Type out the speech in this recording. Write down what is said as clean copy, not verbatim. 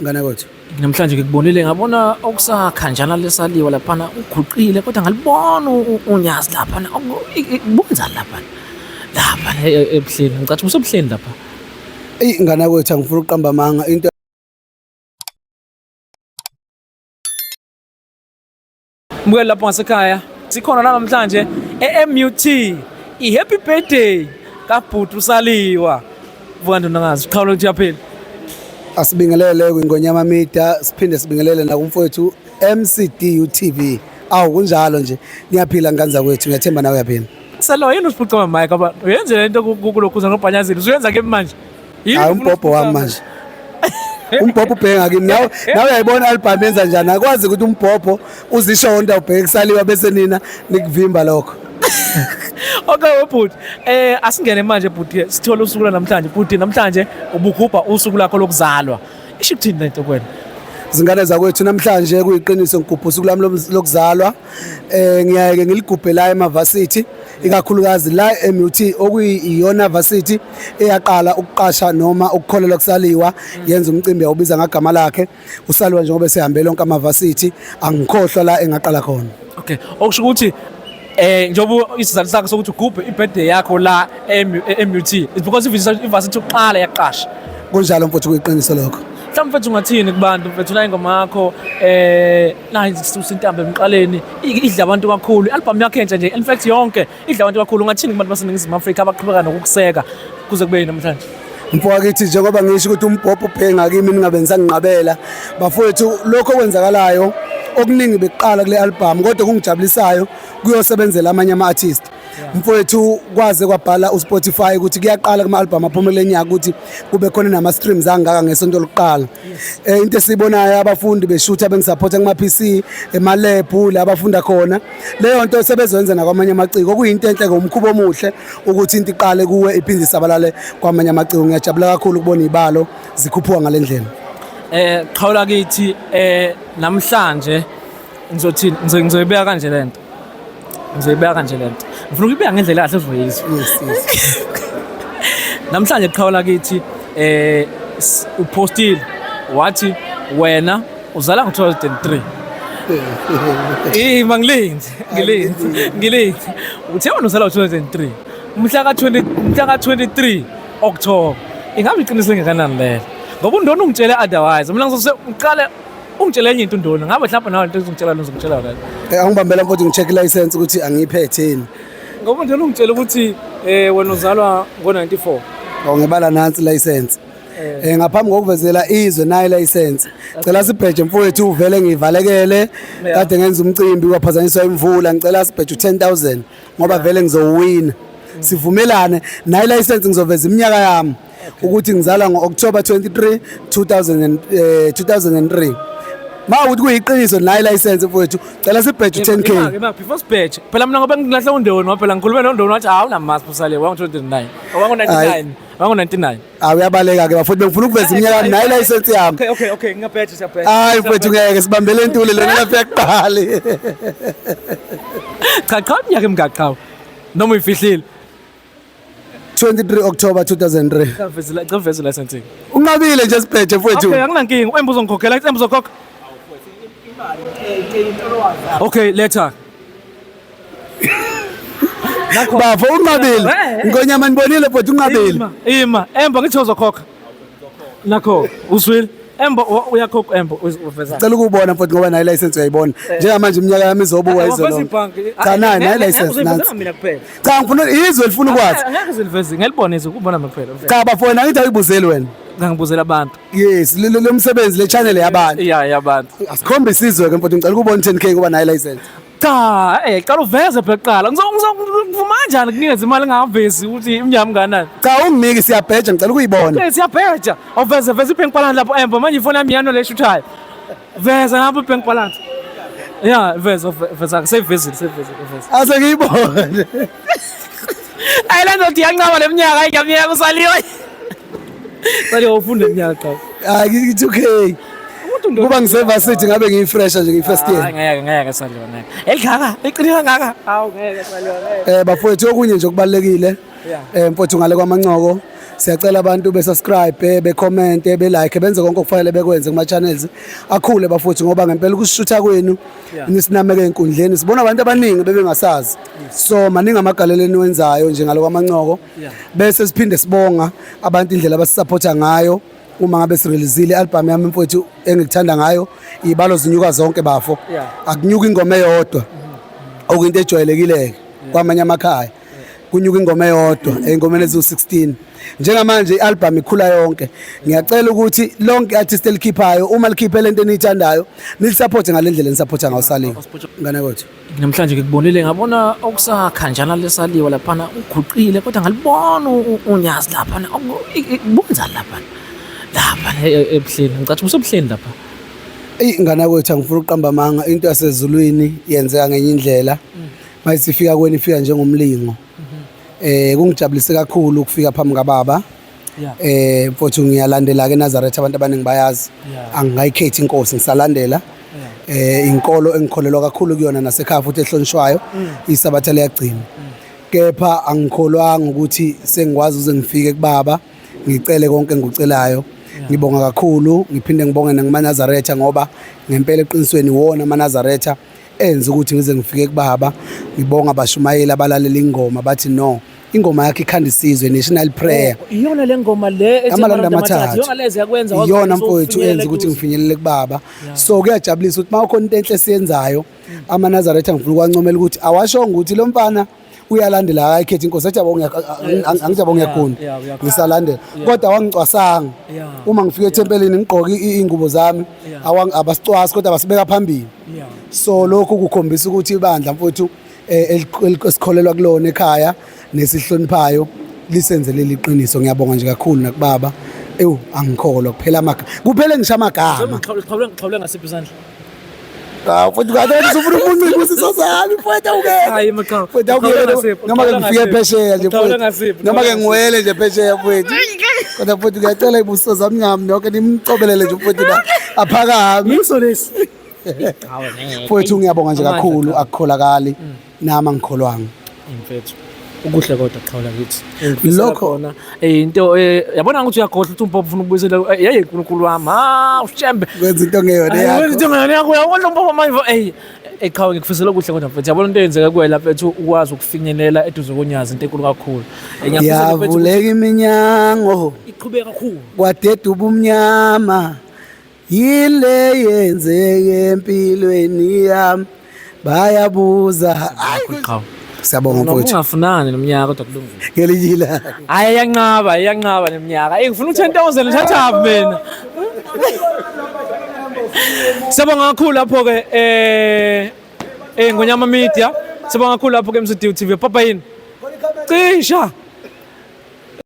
Ngane kwethu. Namhlanje ngikubonile ngabona okusakhanjana lesaliwa laphana uguqile kodwa ngalibona unyazi laphana benzani laphana lapha ebuhleni ngicathi usebuhleni lapha. Eyi ngane kwethu angifuni ukuqamba amanga into. Mbukeli lapho ngasekhaya sikhona la namhlanje e-MUT i-happy birthday kabhuti uSaliwa. Vuka ndonakazi uqhawula ukuthi uyaphila. Asibingelele kwiNgonyama Media siphinde sibingelele nakumfowethu MCDU TV. Awu kunjalo nje ngiyaphila ngane zakwethu ngiyathemba nawe uyaphila. Salo yini usiphuca ama mic abantu uyenze lento kulokhuza ngobhanyazini usuyenza ke manje. Yini Hayi umbhobho wami manje. Umbhobho ubheka kimi nawe nawe uyayibona album yenza njani akwazi ukuthi umbhobho uzisho wonke ubheke kusaliwa bese nina nikuvimba lokho. Okay webhuti asingene manje bhuti sithole usuku namhlanje bhuti namhlanje ubugubha usuku lakho lokuzalwa isho ukuthini lento kuwena? Zingane zakwethu namhlanje kuyiqiniso ngigubha usuku lami lokuzalwa ngiyaye ke ngiligubhe la emavasithi ikakhulukazi la MUT okuyiyona varsity eyaqala ukuqasha noma ukukholelwa kusaliwa yenza umcimbi yawubiza ngagama lakhe usaliwa njengoba esehambele lonke amavasithi angikhohlwa la engaqala khona. Okay okusho ukuthi njengoba isizathu sakho sokuthi ugubhe i-birthday yakho la e-MUT it's because i-varsity yokuqala yaqasha. Kunjalo mfowethu kuyiqiniso lokho. Mhlawumbe mfethu ungathini kubantu mfethu la ingoma yakho nayi isisusa intambo emqaleni idla abantu kakhulu i-album yakho entsha nje in fact yonke idla abantu kakhulu ungathini kubantu baseNingizimu Afrika abaqhubeka nokukuseka kuze kube namhlanje? Mfowethu njengoba ngisho ukuthi umbhobho ubhenga kimi ningabe nisanginqabela bafowethu lokho okwenzakalayo okuningi bekuqala kule album kodwa kungijabulisayo kuyosebenzela amanye ama-artist. Mfowethu kwaze kwabhala uSpotify ukuthi kuyaqala kuma-album aphumele nyaka ukuthi kube khona nama-streams angaka ngesonto lokuqala. Into esiyibonayo abafundi beshutha bengisupporta kuma-PC ema-lab la abafunda khona leyo nto sebezoyenza nakwamanye amaciko okuyinto enhle ngomkhuba omuhle ukuthi into iqale kuwe iphinde isabalale kwamanye amaciko. Ngiyajabula kakhulu ukubona izibalo zikhuphuka ngale ndlela. Qhawula kithi namhlanje ngizothini ngizoyibeka kanje lento ngizoyibeka kanje lento ngifuna ukuyibeka ngendlela kahle uzoyizwa. Yes. Namhlanje qhawula kithi upostile wathi wena uzala ngo-2003. Ima ngilindi ngilindi ngilindi uthe wena uzala ngo-2003 mhla ka-20 mhla ka-23 October ingabe iqiniso engakanani lelo ngoba undona ungitshele otherwise mina ngizose uqale ungitshele enye into undona ngabe mhlawumbe nawe into uzongitshela lona uzongitshela yona. Angibambela mfowethu ngi-check license ukuthi angiyiphethe yini. Ngoba undona ungitshele ukuthi wena uzalwa ngo-94. Ngibala nansi license. Ngaphambi kokuvezela izwe nayi license. Cela sibheje mfowethu uvele ngivalekele kade ngenza umcimbi waphazanyiswa imvula ngicela sibheje u10000 ngoba vele ngizowina. Sivumelane nayi license ngizoveza iminyaka yami ukuthi ngizalwa ngo-October 23 2003. Ma ukuthi kuyiqiniso nayi license mfowethu cela sibheje u10k. Ima before sibheje phela mina ngoba ngilahle undoni phela ngikhulume nondoni wathi hawu unamazi usale wangu-29 wangu-99 wangu-99. Hayi uyabaleka ke bafowethu bengifuna ukuveza iminyaka yami nayi license yami. Okay okay okay ngiyabheja siyabheja. Hayi mfowethu ngeke sibambele intuli lena lapha kuqala. Cha cha iminyaka emingaki cha noma uyifihlile? 23 October 2003. Cha veza cha veza license. Unqabile nje sibheje mfowethu. Okay anginankinga uembe uzongikhokhela embe uzokhokha. Okay letha. Nakho Bafo unqabile. Ngonyama nibonile mfowethu unqabile. Ima ima emba ngithi uzokhokha. Nakho uzwile emba uyakhokha emba uveza. Cela ukubona mfowethu ngoba nayi license uyayibona. Njengamanje iminyaka yami izobuka izolo. Cha nayi nayi license nansi. Mina kuphela. Cha ngifuna izwe lifuna ukwazi. Angeke ziliveze ngelibone izwe ukubona mina kuphela. Cha bafowethu angithi ayibuzeli wena. Ngangibuzela abantu. Yes, lo msebenzi le channel yabantu. Yeah yabantu. Asikhombe isizwe ke mfowethu ngicela ukubona 10k kuba nayi license. Cha, qala uveze phela kuqala. Ngizokuvuma kanjani kunikeza imali ngingavezi ukuthi iminyaka mingakanani? Cha unginiki siyabheja ngicela ukuyibona. Okay, siyabheja. Awuveze veze i-bank balance lapho embo manje ifoni yami yano le shuthayo. Veza ngapha i-bank balance. Yeah, veza veza seyivezile seyivezile veza. Ase ngiyibone. Ayi le ndoda iyancama le minyaka ayi ngiyamyeka usaliwe. Saliwe ufunda iminyaka cha. Hayi ngithi okay. Kuba ngisevasithi ngabe ngiyifresh nje ngiyi-first year. Hayi ngeke ngeke saliwe ngeke. Elingaka, liqine kangaka. Hawu ngeke saliwe ngeke. Bafowethu okunye nje okubalekile. Mfowethu ngale kwamancoko. Siyacela abantu be-subscribe, be-comment, be-like, benze konke okufanele bekwenze kuma-channels akhule bafowethu, ngoba ngempela ukusishutha kwenu nisinameke ey'nkundleni, sibona abantu abaningi bebengasazi. So maningi amagalelo eniwenzayo njengalo kwamancoko. Bese siphinde sibonga abantu indlela abasisupporta ngayo uma ngabe sireleasile i-album yami mfowethu. Engikuthanda ngayo, iy'balo zinyuka zonke bafo. Akunyuka ingoma eyodwa, okuyinto ejwayelekile kwamanye amakhaya, kunyuka ingoma eyodwa ey'ngomeni eziwu-16. Njengamanje i-album ikhula yonke. Ngiyacela ukuthi lonke i-artist elikhiphayo, uma likhiphe lento eniyithandayo, nilisupporte ngale ndlela enisupporta ngayo Saliwe, ngane kwethu. Namhlanje ngikubonile, ngabona okusakhanjana lesaliwa laphana, uguqile, kodwa ngalibona unyazi laphana. Benzani laphana lapha ebuhleni? Ngicathi usebuhleni lapha. Eyi ngane kwethu, angifuni ukuqamba amanga, into yasezulwini yenzeka ngenye indlela. Mayisifika kweni ifika njengomlingo. Kungijabulise kakhulu ukufika phambi kababa. Mfowethu, ngiyalandela ke Nazareth, abantu abaningi bayazi. Angingayikhethi inkosi, ngisalandela. Inkolo engikholelwa kakhulu kuyona nasekhaya futhi ehlonishwayo, isabatha liyagcina. Kepha angikholwanga ukuthi sengikwazi ukuze ngifike kubaba ngicele konke engikucelayo. Ngibonga kakhulu, ngiphinde ngibonge nangamaNazaretha, ngoba ngempela eqinisweni wona amaNazaretha enza ukuthi ngize ngifike kubaba. Ngibonga abashumayeli abalalela ingoma, bathi no, ingoma yakhe ikhanda isizwe, national prayer. Oh, iyona le ngoma le ethi Amalanda Amathathu. Iyona lezi yakwenza iyona mfowethu enza ukuthi ngifinyelele kubaba. So kuyajabulisa ukuthi uma kukhona into enhle esiyenzayo, amaNazaretha ngifuna ukwancomela ukuthi awashongo ukuthi lo mfana uyalandela, akayikhethi inkosi, athi yabo angithi yabo ngiyagunda, ngisalandela, kodwa awangicwasanga. Uma ngifika ethempelini ngigqoke iy'ngubo zami, abasicwasi, kodwa basibeka phambili. So lokhu kukhombisa ukuthi ibandla mfowethu esikholelwa kulona ekhaya nesihloniphayo lisenzele iqiniso. Ngiyabonga nje kakhulu nakubaba. Ewu, angikholwa, kuphela amagama, kuphele ngisho amagama. Xhawule ngasiphi isandla? Hawu mfowethu, kade usufuna umunca ibusiso sami mfowethu, awukeke. Hayi maqhawe. Mfowethu, awukeke, noma ke ngifike phesheya nje mfowethu. Noma ke ngiwele nje phesheya mfowethu. Kodwa mfowethu ngiyacela ibusiso zami ngami nonke nimcobelele nje mfowethu la aphakame. Yiso lesi. Mfowethu, ngiyabonga nje kakhulu, akukholakali nami angikholwanga. Mfethu. Ukuhle kodwa qhawula kithi. Lokho- Khona into yabona ukuthi uyakhohlwa ukuthi uMpopo ufuna ukubuyisela yeye uNkulunkulu wami. Ha, ushembe. Kwenza into ngeyona Hayi, yakho. into ngeyona yakho, uyabona uMpopo manje qhawe, ngikufisela okuhle kodwa mfethu. Yabona into eyenzeka kuwe lapha mfethu, ukwazi ukufinyelela eduze konyazi, into enkulu kakhulu. Ngiyafisela mfethu ukuthi Yavuleka iminyango iqhubeke kakhulu. kwadeda ubumnyama, yile yenzeke empilweni yami, bayabuza. Hayi, Qhawe. Siyabonga Noma mfowethu. ungafunani neminyaka, kodwa kulungile. Ngelinye ilanga. Hayi, iyanqaba, iyanqaba neminyaka. Ey, ngifuna u-10,000, ngithathaphi mina? Siyabonga kakhulu lapho ke Ngonyama Media. Siyabonga kakhulu lapho ke MCD TV. Papa yini? Cisha.